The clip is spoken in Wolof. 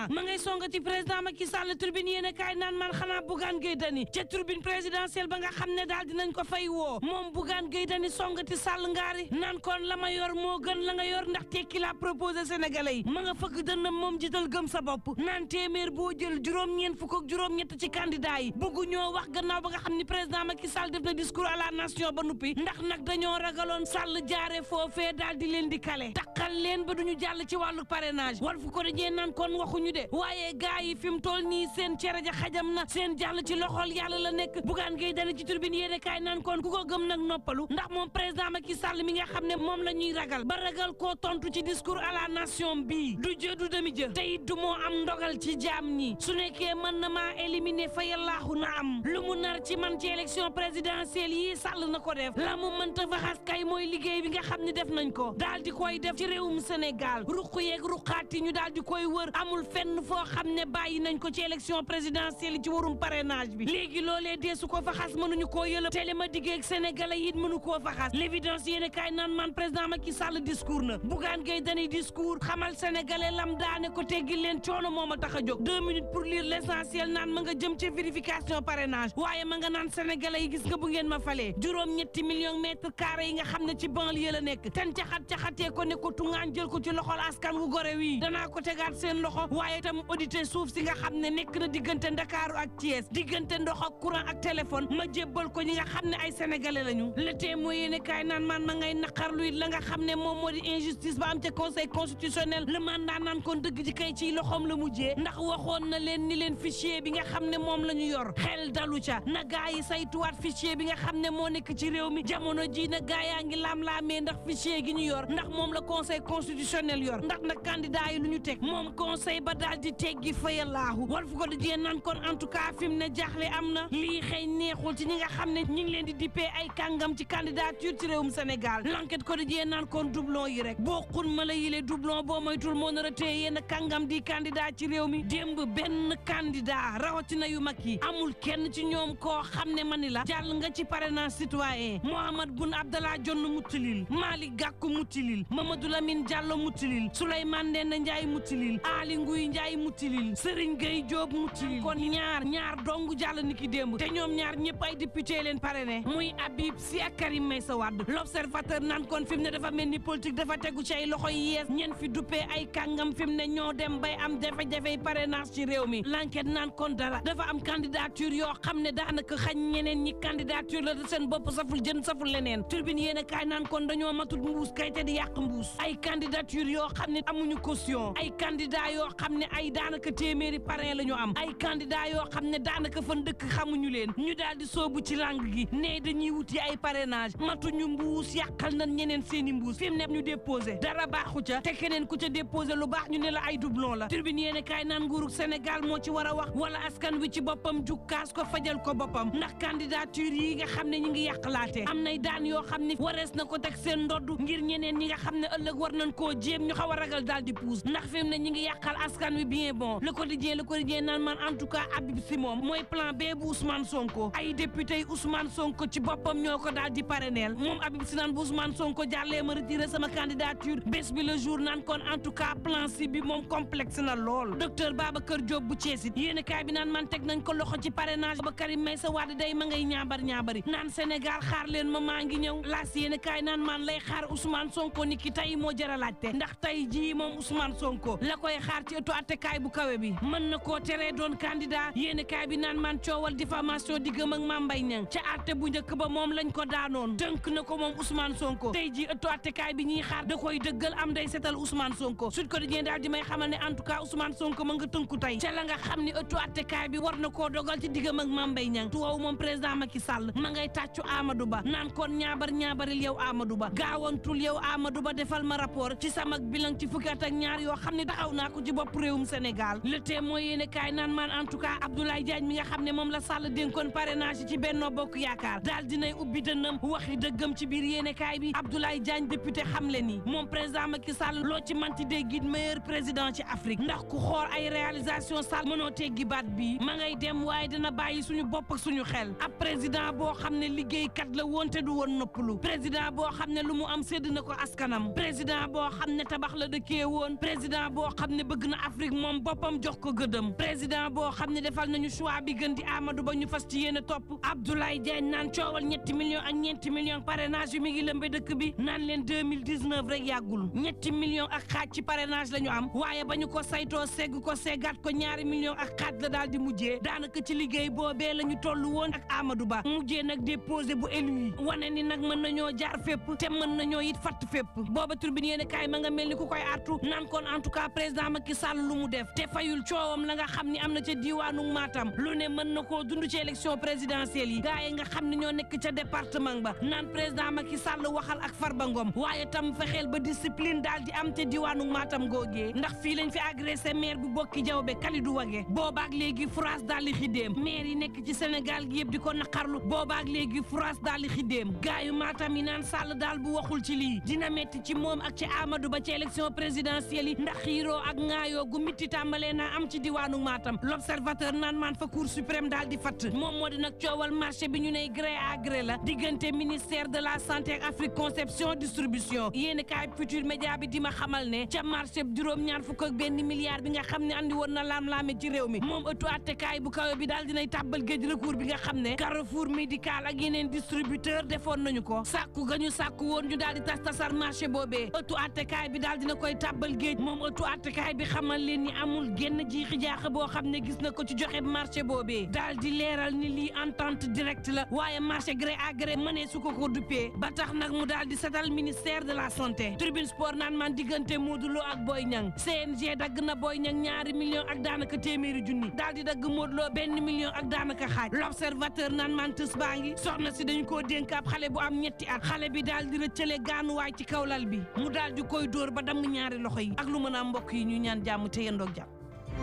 ma ngay songati président Macky Sall tribune yéen a kaay naan man xanaa Bougane Gueye Dany ca tribune présidentielle ba nga xam ne daal dinañ ko fay woo moom Bougane Gueye Dany songati Sall ngaari naan kon la ma yor moo gën la nga yor ndax tekki la proposé sénégalais yi ma nga fëgg dënnam moom jiital gëm sa bopp naan téeméer boo jël juróom-ñeent fukk ak juróom-ñett ci candidat yi buggu ñoo wax gannaaw ba nga xam ni président Macky Sall def na discours à la nation ba nuppi ndax nag dañoo ragaloon Sall jaare foofee daal di leen di kale takkal leen ba duñu jàll ci wàllu parrainage wal fu ko dajee naan kon waxuñu de waaye gaa yi fi mu toll nii seen cere ja xajam na seen jàll ci loxol yàlla la nekk Bougane Gueye Dany ci turbine yéene kaay naan kon ku ko gëm nag noppalu ndax moom président Macky Sall mi nga xam ne moom la ñuy ragal ba ragal koo tontu ci discours à la nation bii du jë du demi jë te it du moo am ndogal ci jaam ñi su nekkee mën na maa éliminer fa yàllaaxu na am lu mu nar ci man ci élection présidentielle yi Sall na ko def la mu mënta faxas kay mooy liggéey bi nga xam ne def nañ ko daal di koy def ci réewum Sénégal ruq yeeg ruqaati ñu daal di koy wër amul fenn foo xam ne bàyyi nañ ko ci élection présidentielle yi ci warum parrainage bi léegi loolee deesu ko faxas mënuñu koo yëlëb télé ma diggeeg sénégalais yi it mënu koo faxas l'évidence yéene kaay naan man président Macky Sall discours na Bougane Gueye Dany discours xamal sénégalais lam daane ko teggil leen coono moo ma tax a jóg 2 minutes pour lire l'essentiel naan ma nga jëm ci vérification parrainage waaye ma nga naan sénégalais yi gis nga bu ngeen ma falee juróom-ñetti millions mètres carrés yi nga xam ne ci banlieue la nekk ten caxat-caxatee ko ne ko tungaan jël ko ci loxol askan wu gore wii danaa ko tegaat seen loxo waaye itam audité suuf si nga xam ne nekk na diggante Ndakaaru ak Thiès diggante ndox ak courant ak téléphone ma jébbal ko ñi nga xam ne ay sénégalais lañu le témoin yéene kaay naan man ma ngay naqarlu it la nga xam ne moom moo di injustice ba am ca conseil constitutionnel le mandat naan kon dëgg ji kay ci loxoom la mujjee ndax waxoon na leen ni leen fichier bi nga xam ne moom la ñu yor xel dalu ca na gaa yi saytuwaat fichier bi nga xam ne moo nekk ci réew mi jamono ji na gaa yaa ngi laam-laamee ndax fichier gi ñu yor ndax moom la conseil constitutionnel yor ndax nag candidat yi lu ñu teg moom conseil ba daal di teggi fayalaahu wal fu ko dajee naan kon en tout cas fi mu ne jaaxle am na lii xëy neexul ci ñi nga xam ne ñi ngi leen di dippee ay kàngam ci candidature ci réewum Sénégal l'enquête ko dajee naan kon doublon yi rek boo xun ma la yile doublon boo moytul moo nar a téye yenn kàngam di candidat ci réew mi démb benn candidat rawatina yu mag yi amul kenn ci ñoom koo xam ne mani la jàll nga ci parrainage citoyen Mohamed Boun Abdallah Dionne mutilil Malick Gakou mutilil Mamadou Lamine Diallo mutilil Souleymane Ndéné Ndiaye mutilil Ali Nguy Ndiaye mutilil Serigne Gueye Diop mutilil kon ñaar dong jàll ni ki démb te ñoom ñaar ñëpp ay député leen parrainé muy Habib Sy ak Karim Meïssa Wade l'observateur naan kon fi mu ne dafa mel ni politique dafa tegu ci ay loxo yi yees ñeen fi duppee ay kàngam fi mu ne ñoo dem bay am jafe-jafe parrainage ci réew mi l'enquête naan kon dara dafa am candidature yoo xam ne daanaka xañ ñeneen ñi candidature la seen bopp saful jën saful leneen turbine yéen a kaay naan kon dañoo matut mbuus kay te di yàq mbuus ay candidature yoo xam ne amuñu caution ay candidat yoo xam ne ay daanaka téeméeri parrain la ñu am ay candidat yoo xam ne daanaka fan dëkk xamuñu leen ñu daal di soobu ci langue gi ne dañuy wuti ay parrainage matuñu mbuus yàqal nañ ñeneen seeni mbuus fi mu ne ñu déposé dara baaxu ca te keneen ku ca déposé lu baax ñu ne la ay doublon la turbine yéen a kaay naan nguurug Sénégal moo ci war a wax wala askan wi ci boppam jukkaas ko fajal ko boppam ndax candidature yi nga xam ne ñi ngi yàqalaate am nay daan yoo xam ne warees na ko teg seen ndodd ngir ñeneen ñi nga xam ne ëllëg war nañ koo jéem ñu xaw a ragal daal di puus ndax fi mu ne ñi ngi yàqal askan wi bien bon le quotidien naan man en tout cas Habib Sy moom mooy plan B bu Ousmane Sonko ay député yi Ousmane Sonko ci boppam ñoo ko daal di parrainel moom Habib Sy naan bu Ousmane Sonko jàllee ma retiré sama candidature bés bi le jour naan kon en tout cas plan C bi moom complexe na lool docteur Babacar Diop bu Thiès it yéen kaay bi naan man teg nañ ko loxo ci parrainage ba Karim Meïssa Wade day ma ngay ñaabar-ñaabari naan Sénégal xaar leen ma maa ngi ñëw laas yéen kaay naan man lay xaar Ousmane Sonko ni ki tey moo jar a laajte ndax tey jii moom Ousmane Sonko la koy xaar ci ëttu attekaay bu kawe bi mën na koo teree doon candidat yéen kaay bi naan man coowal diffamation diggam ak Mame Mbaye Niang ca atte bu njëkk ba moom lañ ko daanoon tënk na ko moom Ousmane Sonko tey jii ëttu attekaay bi ñuy xaar da koy dëggal am day setal Ousmane Sonko Sud Quotidien daal di may xamal ne en tout cas Ousmane Sonko ma nga tënku tey ca la nga xam ni ëttu attekaay bi war na koo dogal ci diggam ak Mame Mbaye Niang tuwaw moom président Macky Sall ma ngay tàccu Amadou Ba naan kon ñaabaril yow Amadou Ba gaawantul yow Amadou Ba defal ma rapport ci sama bilan ci fukki at ak ñaar yoo xam ne taxaw naa ko ci bopp réewum Sénégal le Témoin yéene kaay naan man en tout cas Abdoulaye Diagne mi nga xam ne moom la Sall dénkoon parrainage ci Benno Bokk Yaakaar daal dinay ubbi dënnam waxi dëggam ci biir yéene kaay bi Abdoulaye Diagne député xam le ni moom président Macky Sall loo ci manti dégg meilleur président ci Afrique ndax ku xool ay réalisation Sall mënoo teggi baat bi ma ngay dem waaye dina bàyyi suñu bopp ak suñu xel ab président boo xam ne liggéeykat la woon te du woon noppalu président boo xam ne lu mu am sédd na ko askanam président boo xam ne tabax la dëkkee woon président boo xam ne bëgg na Afrique Afrique moom boppam jox ko gëdëm président boo xam ne defal nañu choix bi gën di Amadou Ba ñu fas ci yéene topp Abdoulaye Diagne naan coowal 3 millions ak 4 millions parrainage yu mi ngi lëmbe dëkk bi naan leen 2019 rek yàggul 3 millions ak xaaj ci parrainage la ñu am waaye ba ñu ko saytoo segg ko seggaat ko 2 millions ak xaaj la daal di mujjee daanaka ci liggéey boobee la ñu toll woon ak Amadou Ba mujjee nag déposé bu élu yi wane ni nag mën nañoo jaar fépp te mën nañoo it fatt fépp booba turbine yéen kaay ma nga mel ni ku koy artu naan kon en tout cas président Macky Sall lu mu def te fayul coowam la nga xam ni am na ca diiwaanu Matam lu ne mën na koo dund ci élection présidentielle yi gars yi nga xam ne ñoo nekk ca département ba naan président Macky Sall waxal ak Farba Ngom waaye tam fexeel ba discipline daal di am te diiwaanu Matam googee ndax fii lañ fi agressé maire bu bokki jawbe Kalidou Wagué boobaak léegi France daal di xidéem maire yi nekk ci Sénégal gi yëpp di ko naqarlu boobaak léegi France daal di xidéem gars yu Matam yi naan Sall daal bu waxul ci lii dina metti ci moom ak ci Amadou Ba ci élection présidentielle yi ndax xiiroo ak ŋaayoo gu mitti tàmbalee naa am ci diwaanu Matam l'observateur naan maan fa cour suprême daal di fatt moom moo di nag coowal marché bi ñu ne gré à gré la diggante ministère de la santé ak Afrique conception distribution yéeni kaay futur média bi di ma xamal ne ca marché bi $21 milliard bi nga xam ne andi woon na laam-laame ci réew mi moom ëttu attekaay bu kawe bi daal dinay tàbbal géej recours bi nga xam ne Carrefour médical ak yeneen distributeur defoon nañu ko sàkku ga ñu sàkku woon ñu daal di tasar marché boobee ëttu attekaay bi daal dina koy tàbbal géej moom ëttu attekaay bi xamal leen ni amul genn jiixi jaaxa boo xam ne gis na ko ci joxe marché boobee daal di leeral ni lii entente directe la waaye marché gré à gré mënee su ko duppee ba tax nag mu daal di setal ministère de la santé tribune sport naan man diggante Modou Lo ak Boy Niang CNG dagg na Boy Niang 2 millions ak daanaka téeméeri junni daal di dagg Modou Lo 1 million ak daanaka xaaj l'observateur naan man tës baa ngi soxna si dañu koo dénk ab xale bu am 3 at xale bi daal di rëccale gaanuwaay ci kaw lal bi mu daal di koy dóor ba damm 2 loxo yi ak lu mën a mbokk yi ñu ñaan jàmm te yendoog jàmm